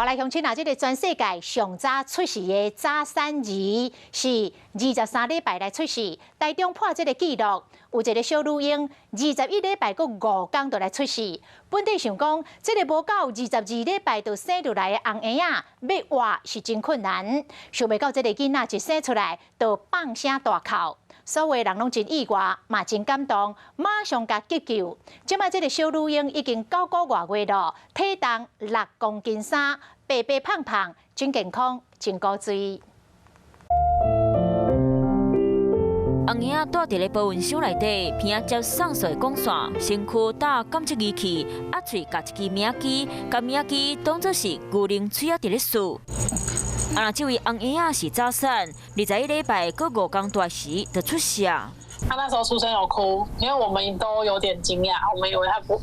來鄉親啊，這个全世界上早出世的早產兒是23禮拜來出世，台中破這个紀錄。有一个小女嬰21禮拜閣5工就來出世。本底想講，這个無夠22禮拜就生落來的紅嬰仔，欲活是真困難。想袂到這个囡仔一生出來就放聲大哭，所有人攏真意外，嘛真感動，馬上共急救。這擺這个小女嬰已經9個外月了，體重6公斤3，白白胖胖，真健康，真古錐。紅嬰仔蹛佇咧保溫箱內底，鼻仔接送痞的管線，身軀搭監測儀器，鴨喙夾一支敏機，共敏機當作是牛奶喙仔佇咧欶。啊，若這位紅嬰仔是早產，21禮拜閣5工大時就出世啊。他那時候出生有哭，因為我們都有點驚訝，我們以為他不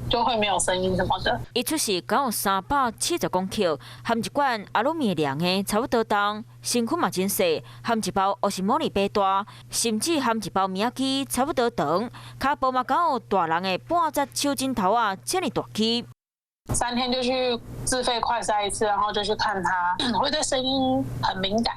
就會沒有聲音什麼的。伊出世敢有370公克，含一管阿魯米量的差不多重，身軀嘛真細，含一包烏絲毛呢白大，甚至含一包敏機差不多長，跤步嘛敢有大人的半截手指頭仔遮爾大支。 3天就去自費快篩一次，然後就去看他，會對聲音很敏感，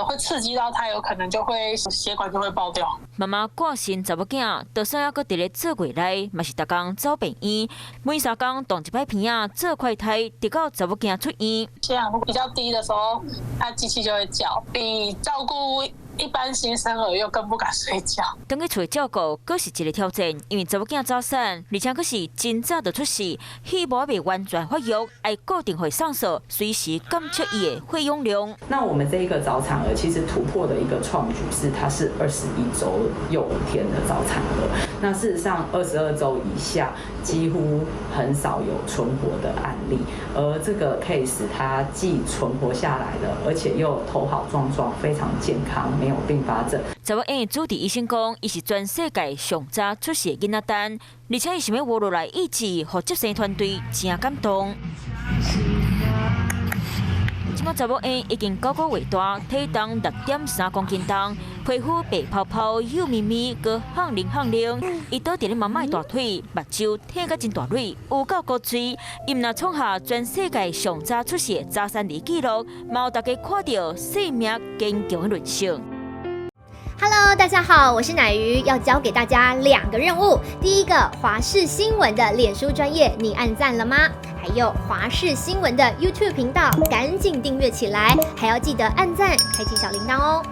會刺激到他，有可能就會血管就會爆掉。媽媽掛心查某囝，就算猶閣佇咧做月內，嘛是逐工走病院，每3工動一擺鼻仔做快篩，直到查某囝出院。血氧比較低的時候，他機器就會叫，比照顧一般新生兒又更不敢睡覺。轉去厝照顧，閣是一个挑戰，因為查某囝早產，而且閣是真早就出世，肺部猶未完全發育，愛固定予伊送痞，隨時監測伊的血氧量。那我們這一個早產兒其實突破的一個創舉是，它是21週又5天的早產兒。那事實上，22週以下幾乎很少有存活的案例，而這個 case 它既存活下來了，而且又頭好壯壯，非常健康，沒有併發症。查某嬰主治醫生講，伊是全世界上早出世的囡仔單，而且伊想欲活落來意志，予接生團隊誠感動。這擺查某嬰已經9個月大，體重6.3公斤重，皮膚白泡泡、幼咪咪，閣聳靈聳靈。伊倒佇咧媽媽的大腿，目睭挺甲真大蕊，有夠古錐。伊毋但創下全世界上早出世的早產兒紀錄，嘛予大家看著生命堅強的韌性。 Hello，大家好，我是乃瑜，要交給大家兩個任務。第一個，華視新聞的臉書專頁，你按讚了嗎？還有華視新聞的 YouTube 頻道，趕緊訂閱起來，還要記得按讚，開啟小鈴鐺哦。